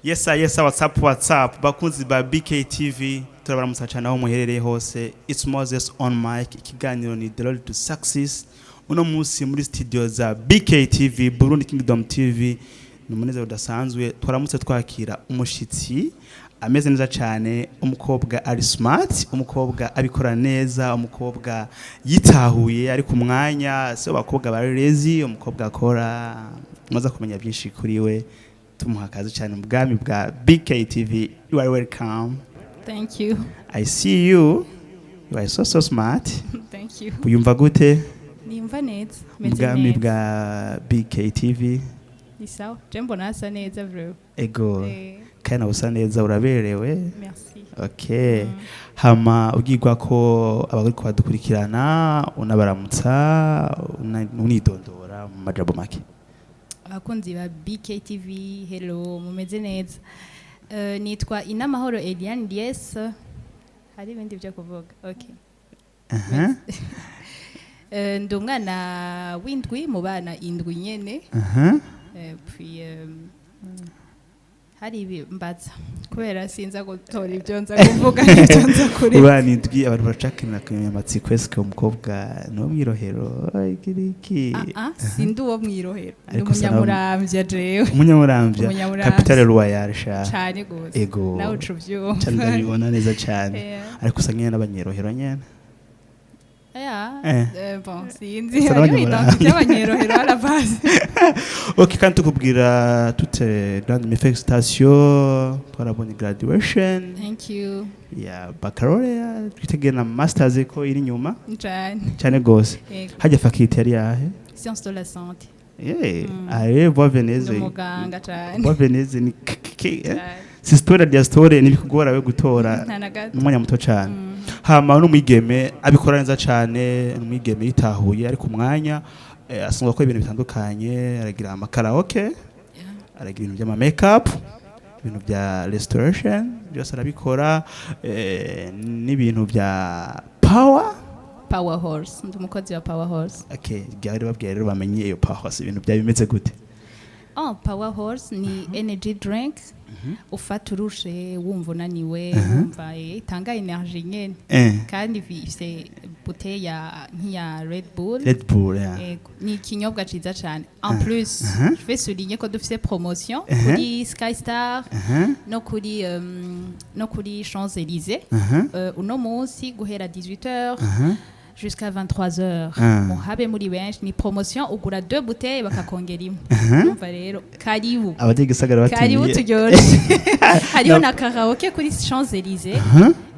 Yes, what's up, what's up, bakunzi ba BKTV, turabaramutsa cyane aho muherereye hose. It's Moses on mic. Ikiganiro ni The Road to Success. Uno munsi muri studio za BKTV, Burundi Kingdom TV, ni umunezero udasanzwe. Twaramutse twakira umushitsi ameze neza cyane, umukobwa ari smart, umukobwa abikora neza, umukobwa yitahuye, ari ku mwanya se abakobwa bari lazy, umukobwa akora. Muza kumenya byinshi kuri we. Tumuha akazi cyane mu bwami bwa BKTV. You are welcome. Thank you. I see you, you are so so smart. Thank you. Uyumva gute? Nimva neza. Mu Meze bwami neza. bwa BKTV? Ni sawa. Je mbona hasa neza bro. Ego. Kandi nawe usa neza, uraberewe. Merci. Okay. Hama ubwirwa ko abari badukurikirana, unabaramutsa, unidondora mu majambo make. Abakunzi ba BKTV, hello, mumeze neza. Nitwa Inamahoro Eliane Lies. Hari ibindi byo kuvuga. Okay. Ndi umwana w'indwi mu bana indwi nyene. Puis hari ibi mbaza kubera sinza gutora ibyo nza kuvuga n'ibyo nza kureka. Ubana indwi, abantu baracakenera kumenya amatsiko: eske umukobwa ni uwo mw'irohero, iki iki? Ah, ah, sindi uwo mw'irohero, ndi Ariko usa nawe- umunyamuramvya jewe. Umunyamuramvya. Umunyamuramvya. Capitale royale sha. Cane gose. Ego. Nawe uca uvyumva. Cyane, ndabibona neza cyane. Ariko usa nyene n'abanyerohero nyene. Ya, bon, sinzi. Usa hariho n'abanyamuramvya. identité y'abanyerohero à la base. Ok, kandi tukubwira toutes grandes mes félicitations, twarabonye graduation Thank you. ya baccalaureat, twitegeye na masters ko iri inyuma. Cane. Cyane gose. Yego. Hajya faculté yari yahe? Science de la santé. Yeah, aye, voix veneze. Ndi umuganga cane. Voix veneze ni k- eh? Cane. Si story dia story, ntibikugora we gutora Nta na gato. n'umwanya muto cyane. Hama n'umwigeme abikora neza cyane, n'umwigeme yitahuye, ari ku mwanya, asanzwe akora ibintu bitandukanye: aragira amakaraoke, aragira ibintu by'ama makeup, ibintu bya restoration, byose arabikora, n'ibintu bya power. Power Horse, ndi umukozi wa Power Horse. Okay, byari babwiye rero bamenye iyo Power Horse, ibintu byaba bimeze gute? Oh, Power Horse ni energy drink ufata urushe, wumva unaniwe, wumva itanga energy nyene. Kandi ifise bouteille ya nk'iya Red Bull. Red Bull, yeah. Ego, ni ikinyobwa ciza cane. En plus, je vais souligner ko dufise promotion kuri Sky Star no kuri Champs-Élysées uno munsi guhera 18h jusqu'à 23h. Muhabe muri benshi, ni promotion, ugura deux bouteilles bakakongera imwe. Urumva rero, karibu. Abanyagisagara Karibu. batumiye. Turyoshe, hariho na karaoke kuri Champs-Élysées.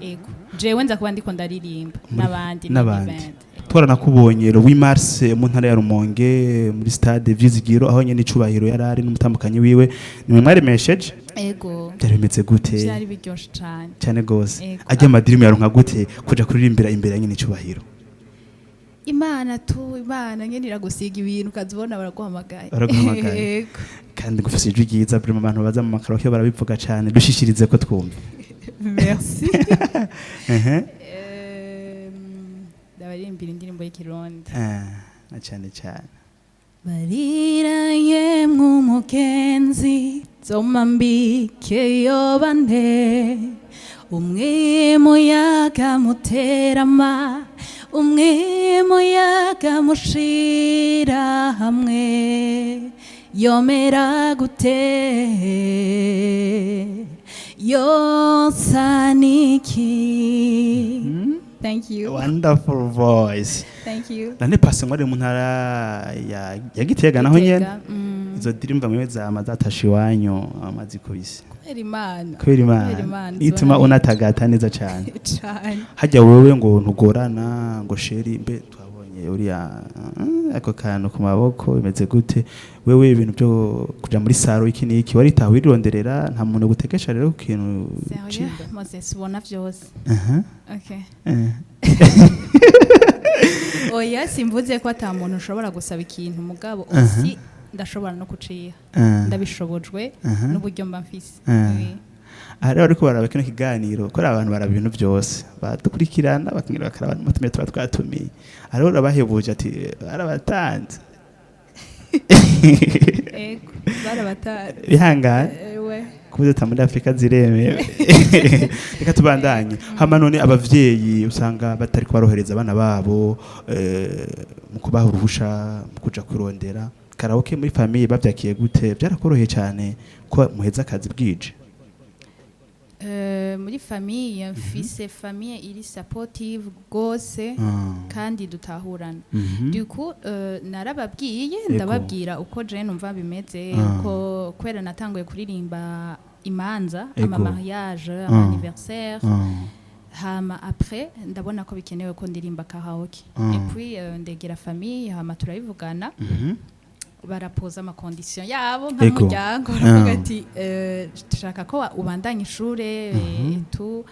Ego, jewe nza kuba ndiko ndaririmba n'abandi N'abandi. Band. Twaranakubonye le 8 mars mu ntara ya Rumonge, muri stade Vyizigiro, aho nyene icubahiro yari ari n'umutambukanyi wiwe, nimwe mwaremesheje. Ego. Byari bimeze gute? Vyari biryoshe cane. Cyane gose. Ego. Ajya amadirimu yaronka gute kuja kuririmbira imbere ya nyene icubahiro? Imana tu, Imana nyene iragusiga ibintu, ukazibona baraguhamagaye. Baraguhamagaye. Ego. Kandi gufise ijwi ryiza vraiment, abantu baza mu makaraoke barabivuga cyane. Dushishirize ko twumva. Merci. Ndabaririmbira indirimbo y'ikirundi. Ah, na cyane cyane. Barira yemwe umugenzi, zoma mbike yoba nde, umwe muyaga muterama, umwe muyaga mushira hamwe, yomera gute, yosa niki? Thank you. Wonderful voice. Thank you. Nane pase ngo ari mu ntara ya Gitega naho nyene. Gitega. Izo ndirimbo mwe zama zatashe iwanyu amazi kubisi. Kubera Imana. Kubera Kubera Imana. Imana. Ituma unatagata neza cyane. Cane. Hajya wewe ngo ntugorana, ngo chéri, mbe twabonye uriya, ako kantu ku maboko bimeze gute? Wewe ibintu byo kuja muri salon, iki n'iki, waritaho wironderera, nta muntu gutekesha rero ku kintu? Sérieux Moses, ubona vyose? Aha. Okay. Oya, simvuze ko ata muntu ushobora gusaba ikintu, mugabo aussi ndashobora no kuciha ndabishobojwe n'uburyo mba mfise. Oui. Aha rero ariko baraba kino kiganiro, ko ari abantu baraba ibintu byose, badukurikirana, bakongera bakaraba n'umutumire tuba twatumiye. Aha rero urabahebuje ati barabatanze. Ego, barabatari. Bihangane. We. Ouais. Kudeta muri Afrika ziremewe. Reka tubandanye. Hama none abavyeyi usanga batari kubarohereza abana babo mu kubaha uruhusha mu kuja kurondera karaoke muri famille, bavyakiye gute? Byarakoroheye cyane ko muheza akazi bwije? Muri famille, mfise famille iri supportive gose kandi dutahurana. Du coup, narababwiye, ndababwira uko je numva bimeze, uko kubera natanguye kuririmba imanza, ama mariage, ama anniversaire, hama après ndabona ko bikenewe ko ndirimba karaoke. Et puis ndegera famille, hama turabivugana, barapoza ama condition yabo nk'umuryango, baravuga ati "Dushaka ko ubandanya ishure tu."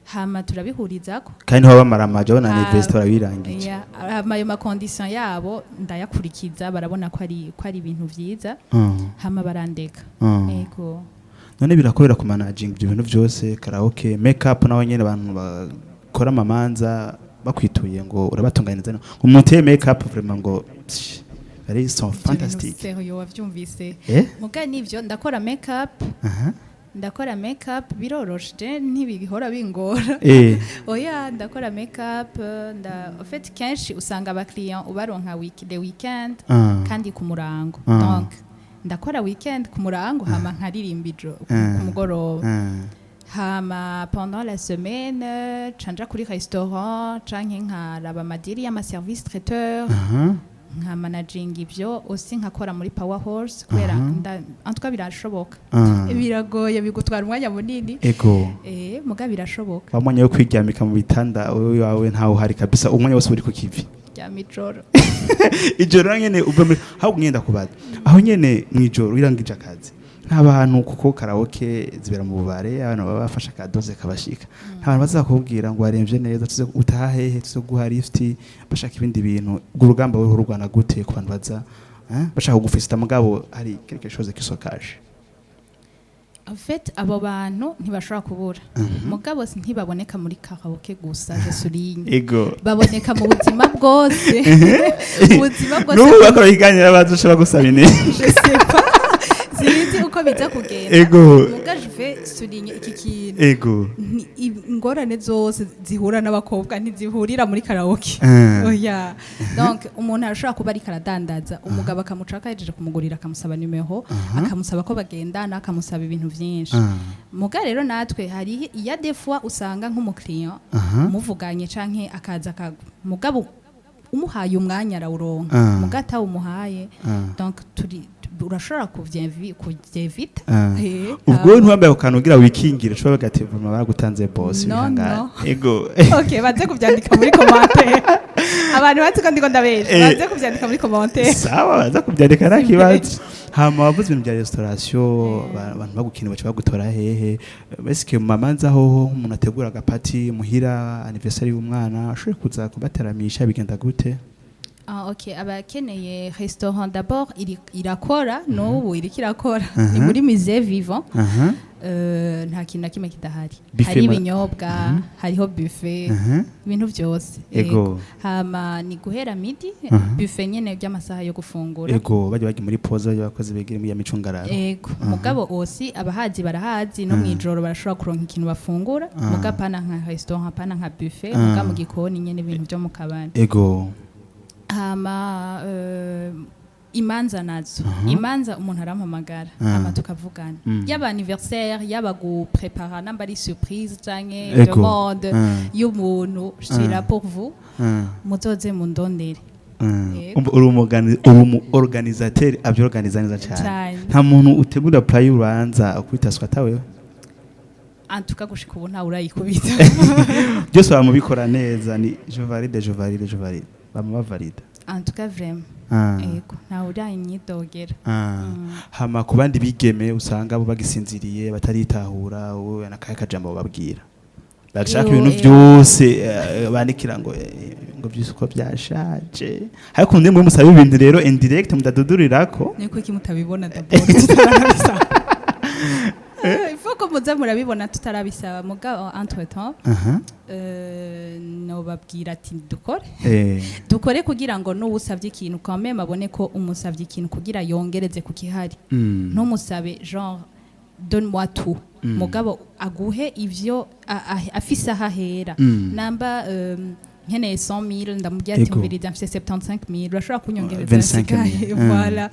Hama turabihurizako. Kandi ntiho bamaramaje abona Ah, université barabirangije. Yeah, hama ayo ma condition yabo ndayakurikiza, barabona ko ari ibintu vyiza, hama barandeka. Ego. None birakorera ku managing ibyo bintu byose, karaoke, make up, naho nyene abantu bakora amamanza bakwituye ngo urabatunganiriza, ngo muteye make up, vraiment ngo psh, ari sont fantastique. Sérieux, wavyumvise? Eh. Muga nivyo, ndakora make up. Ndakora make up, biroroshe, je ntibihora bingora. Oya, ndakora make up, nda en fait kenshi usanga abakiriya ubaronka week the weekend kandi ku murango. Donc ndakora weekend ku murango, hama nkaririmba ijoro ku mugoroba. Hama pendant la semaine canja kuri restaurant canke nkaraba amadiri y'ama service traiteur, nka managing ivyo aussi, nkakora muri Power Horse kubera en tout cas birashoboka. Biragoye, bigutwara umwanya munini. Muga birashoboka. Wa mwanya wo kwiryamika mu bitanda wewe wawe ntawe uhari kabisa, umwanya wose uri ku kivi. Rya ijoro. Ijoro nyene uva muri aho ngenda kubaza aho nyene mwijoro wirangije akazi, nta bantu, kuko karaoke zibera mu bubare, abantu baba bafashe akadoze kabashika, nta bantu bazakubwira ngo waremvye neza, tuze utaha hehe, tuze guha lift, bashaka ibindi bintu? Urwo rugamba wewe ururwana gute ku bantu baza bashaka kugufisita, mugabo hari quelque chose qui se cache? En fait, abo bantu ntibashobora kubura, mugabo ntibaboneka muri karaoke gusa, je souligne. Baboneka mu buzima bwose, mu buzima bwose. N'ubu bakora ikiganiro abaza ushobora gusaba ineza. Je sais pas, sinzi uko biza kugenda. Muga je vais souligner iki kintu. Ingorane zose zihura n'abakobwa ntizihurira muri karaoke. Oya. Donc umuntu arashobora kuba ariko aradandaza, umugabo akamucaka yahejeje kumugurira, akamusaba nimero, akamusaba ko bagendana, akamusaba ibintu vyinshi. Muga rero natwe hari iya des fois usanga nk'umukiriya muvuganye canke akaza mugabo umuhaye umwanya arawuronka, muga atawumuhaye, donc turi urashobora kuvyevita. Ubwo ntiwambaye ako kantu ugira wikingire, ushobora bagati vraiment baragutanze boss. No, Wihangane. no. Ego. Ok, baze kuvyandika muri commentaire, abantu bazi ko ndiko ndabesha. Baze kuvyandika muri commentaire. Sawa, baza kubyandika, nta kibazo. Hama wavuze ibintu bya restauration, abantu bagukina baca bagutora hehe? Eske mu mamanza hoho, nk'umuntu ategura agapati muhira, anniversaire y'umwana, ashobora kuza kubateramisha, bigenda gute? Ah, ok, abakeneye restaurant d'abord irakora n'ubu, iriko irakora, ni muri musée vivant. Nta kintu na kimwe kidahari. Buffet. Hari ibinyobwa, hariho buffet, ibintu byose. Ego. Hama ni guhera midi, buffet nyene by'amasaha yo gufungura. Ego, bajya muri pause, bajya abakozi begere muri ya micungararo. Ego, mugabo osi abahazi barahazi, no mwijoro barashobora kuronka ikintu bafungura, muga pana nka restaurant, pana nka buffet, muga mu gikoni nyene ibintu byo mu kabari. Hama imanza nazo, imanza umuntu arampamagara, hama tukavugana, yaba anniversaire, yaba guprepara namba ari surprise canke demande y'umuntu, je suis là pour vous. Muzoze mundondere. Yego. Umva, uri umu organisateur avyorganiza neza cyane. Cane. Nta muntu utegura plat y'urubanza ukubita swata wewe? En tout cas gushika ubu ntawe urayikubita. Byose bamubikora neza, ni je valide, je valide, je valide, bama bavalida. En tout cas vraiment. Yego, ntawe uranyidogera. Hama ku bandi bigeme usanga bo bagisinziriye, bataritahura, wowe nakahe kajambo babwira bashaka Yo, ibintu byose, bandikira ngo ngo byose uko byashaje, ariko undi mwe musaba ibintu rero indirect mudadudurirako? Niko iki mutabibona d'abord tutarabisaba? Il faut ko muza murabibona tutarabisaba, mugabo entre temps nobabwira ati dukore, dukore kugira ngo n'uwusavye ikintu quand même abone ko umusavye ikintu kugira yongereze ku kihari. Ntumusabe genre Donne-moi tout, mugabo aguhe ivyo afise aho ahera. Namba nkeneye 100 000, ndamubwira ati: "Umviriza, mfise 75 000, urashobora kunyongereza 25 000. nsigaye?" Voilà.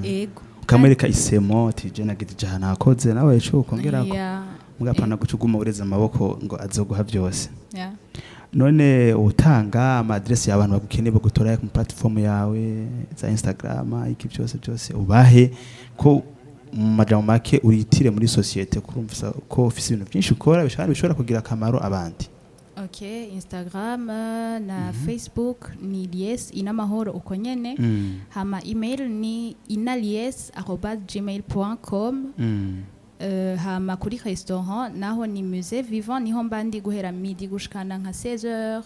Ego. Ukamwereka isemo ati: "Je nagize ijana, nakoze, nawe ico ukongerako." Mugapana guca uguma ureza amaboko ngo azoguha byose. None utanga ama adresse y'abantu bagukeneye, bagutora ku platform yawe za Instagram, iki byose byose, ubahe ko mu majambo make uritire muri société, kurumva ko ufise ibintu byinshi ukora bishobora kugira akamaro abandi. Ok, Instagram na Facebook ni Lies Inamahoro uko nyene. Hama email ni inalies@gmail.com. Hama kuri restaurant naho ni Musée Vivant, niho mba ndi guhera midi gushikana nka 16h.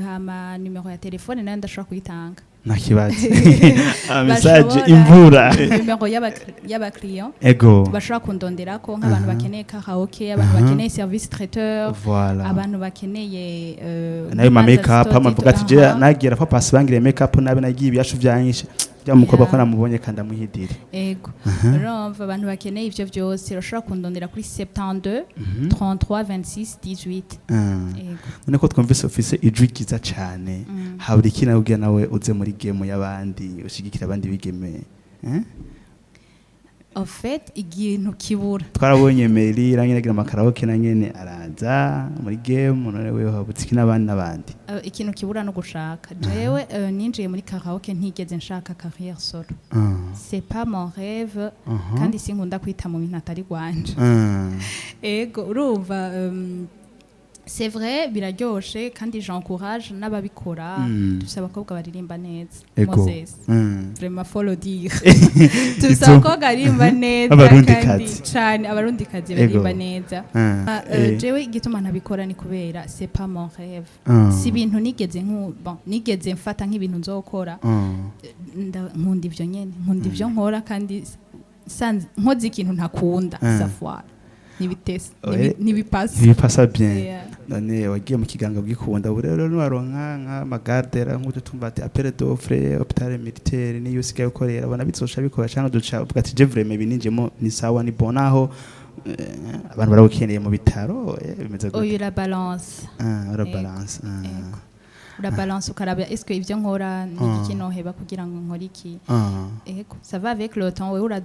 Hama numero ya telefone nayo ndashobora kuyitanga. Nta kibazo, message Bashobora imvura. Numero y'abakiriya bashobora kundonderako, nk'abantu bakeneye karaoke, abantu bakeneye service traiteur, abantu bakeneye nayo ma nk'imanza make up zito amavuga ati: zito, "Je nagira pa pasi bangire make up nabi, nagiye ibyacu byanyishe bya mukobwa ko namubonye kandi amuhidire." Ego, urumva abantu bakeneye ivyo byose urashobora kundondera kuri 72 33 26 18. Ego. None ko twumvise ufise ijwi ryiza cane, habura iki nawe kugira nawe uze muri game y'abandi, ushigikira abandi bigeme, eh? En fait, ikintu kibura Twarabonye Mary ranye agira ama karaoke na nyene araza muri game, none wewe habutse iki n'abandi n'abandi? Ikintu kibura no gushaka. Jewe ninjiye muri karaoke ntigeze nshaka carrière solo. C'est pas mon rêve. Kandi sinkunda kwita mu bintu atari gwanje. Ego, urumva, c'est vrai, biraryoshe kandi j'encourage n'ababikora. Dufise abakobwa baririmba neza. Moses, vraiment, faut le dire, dufise abakobwa baririmba neza Abarundikazi. kandi cane, abarundikazi baririmba neza. Jewe igituma ntabikora ni kubera c'est pas mon rêve. Si ibintu nigeze nku bon, nigeze mfata nk'ibintu nzokora. Nkunda ivyo nyene, nkunda ivyo nkora, kandi nkoze ikintu ntakunda, ça foire, ntibitese, ntibipasa. Ntibipasa bien. Yeah. None wagiye mu kiganga bwikunda, ubu rero niwaronka nk'amagardera nk'uko tumva ati appel d'offre hôpital militaire niyo usigaye ukorera, ubona bizosha bikora cyangwa duca uvuga ati: "Je vraiment ibi ninjemo ni sawa, ni bon," aho abantu baragukeneye mu bitaro, bimeze gute? Oyo, ura balance. Ah, ura Ego. balance, ah. Ego. Ura balance, ukaraba: est-ce que ivyo nkora ni iki noheba kugira ngo nkore iki? Ego, ça va avec le temps. Wewe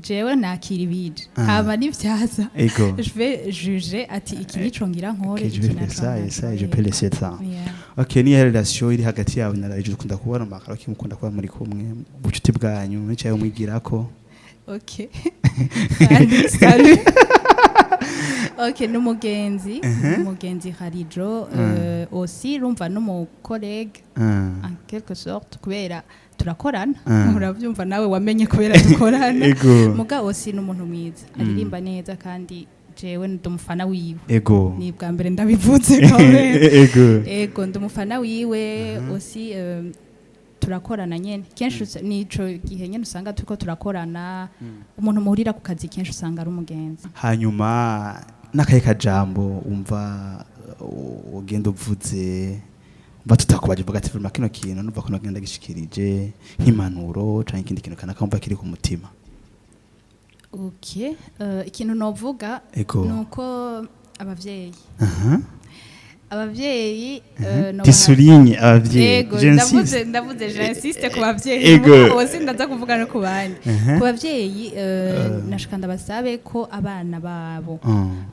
jewe nakira ibije, hama nivyaza, je vais juger ati iki nico ngira nkore, Ok, je vais iki faire naco ça et naco, ça et je yego. peux laisser ça. Yeah. Ok, niyo relation iri hagati yawe na Raiju? Ukunda kubona mu makaraoke, mukunda kuba muri kumwe, ubucuti bwanyu nicaye umwigirako? Ok. Salut, salut. Ok, n'umugenzi, n'umugenzi Harijo, aussi urumva n'umu collègue en quelque sorte, kubera turakorana. Urabyumva nawe, wamenye kubera dukorana. Muga aussi n'umuntu mwiza, aririmba neza, kandi jewe ndi umufana wiwe. Ni bwa mbere ndabivuze quand même. Ego, ndi umufana wiwe. Aussi turakorana nyene kenshi, nico gihe nyene usanga turiko turakorana. Umuntu muhurira ku kazi kenshi usanga ari umugenzi. Hanyuma n'akahe kajambo wumva ugenda uvuze, umva tutakubaje, uvuga ati: "Vraiment kino kintu numva ko nagenda gishikirije nk'impanuro canke ikindi kintu kanaka wumva kiri ku mutima"? Ok, ikintu novuga nuko abavyeyi, abavyeyi Tu soulignes abavyeyi. Ego, J'insiste. ndavuze, j'insiste ku bavyeyi. Bose, ndaza kuvuga no ku bandi. Ku bavyeyi, nashaka ndabasabe ko abana babo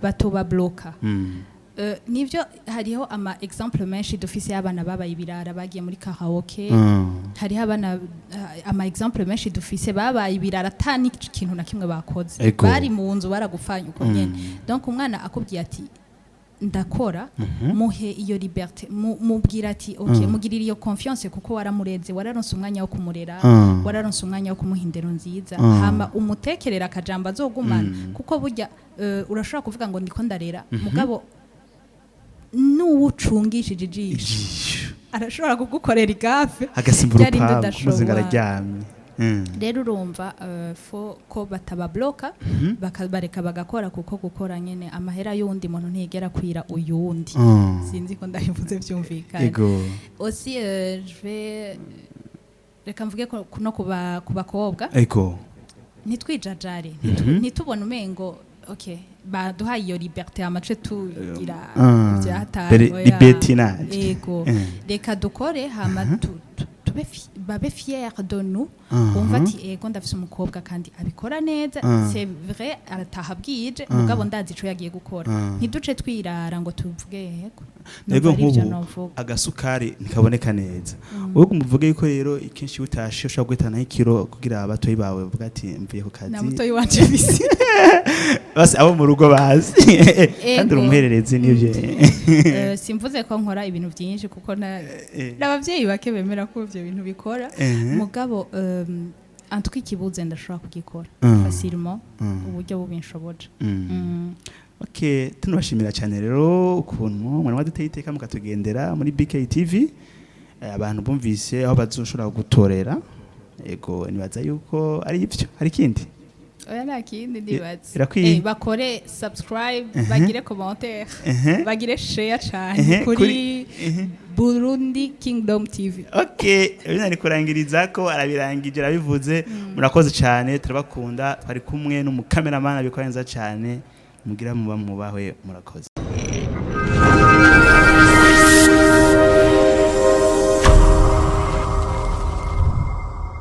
batobabloka. Nivyo, hariho ama exemple menshi dufise y'abana babaye ibirara bagiye muri karaoke. Hariho abana, ama exemple menshi dufise babaye ibirara ata n'ikintu na kimwe bakoze. Bari mu nzu baragupfanya uko nyene. Donc umwana akubwiye ati: "Ndakora," muhe iyo liberté, mubwira ati: "Ok." Mugirira iyo confiance, kuko waramureze, wararonse umwanya wo kumurera, wararonse umwanya wo kumuha indero nziza. Hama umutekerera akajambo azogumana, kuko burya urashobora kuvuga ngo ndiko ndarera, mugabo n'uwucungishije ijisho Ijisho arashobora kugukorera igafe agasimba ryari urupangu ndudashobora. muzinga araryamye. Rero urumva, faut ko batababloka, bakabareka bagakora, kuko gukora nyene amahera y'uwundi muntu ntiyigera kwira uyundi. Sinzi ko ndabivuze byumvikana. Ego. Aussi je vais, reka mvuge ko no kuba ku bakobwa. Ego. Ntitwijajare, ntitubone umengo okay, baduhaye iyo liberté, amace tugira ivyataye. Oya. Libertinage. Ego. Reka dukore, hama tube babe fier de nous. Wumva ati: "Ego, ndafise umukobwa kandi abikora neza." C'est vrai, arataha bwije, mugabo ndazi ico yagiye gukora. Ntiduce twirara ngo tuvuge yego. Ego. Numva ari ivyo Nk'ubu novuga. agasukari ntikaboneka neza. Wowe umuvuge yuko rero kenshi iyo utashe ushobora guhitana nk'ikiro kugira abatoyi bawe bavuga ati: "Mvuye ku kazi." Na mutoyi wanje bisi. Basi abo mu rugo bazi kandi uri umuhererezi n'ibyo. Simvuze ko nkora ibintu byinshi, kuko n'abavyeyi bake bemera ko ivyo bintu bikora. Mugabo en tout cas, ikibuze ndashobora kugikora facilement, uburyo bubinshoboje. Okay, tunabashimira cyane rero ukuntu mwari mwaduteye iteka mukatugendera muri BK TV. Abantu bumvise aho bazoshobora gutorera. Ego, nibaza yuko ari ibyo. Hari ikindi? Oya, nta kindi ndibaza. Irakwiye. Bakore subscribe, bagire commentaire, bagire share cyane kuri Burundi Kingdom TV. Okay, ibyo nari kurangiriza ko arabirangije, arabivuze. Murakoze cyane, turabakunda. Twari kumwe n'umukameramani abikora neza cyane. Mugira muba mubahwe, murakoze.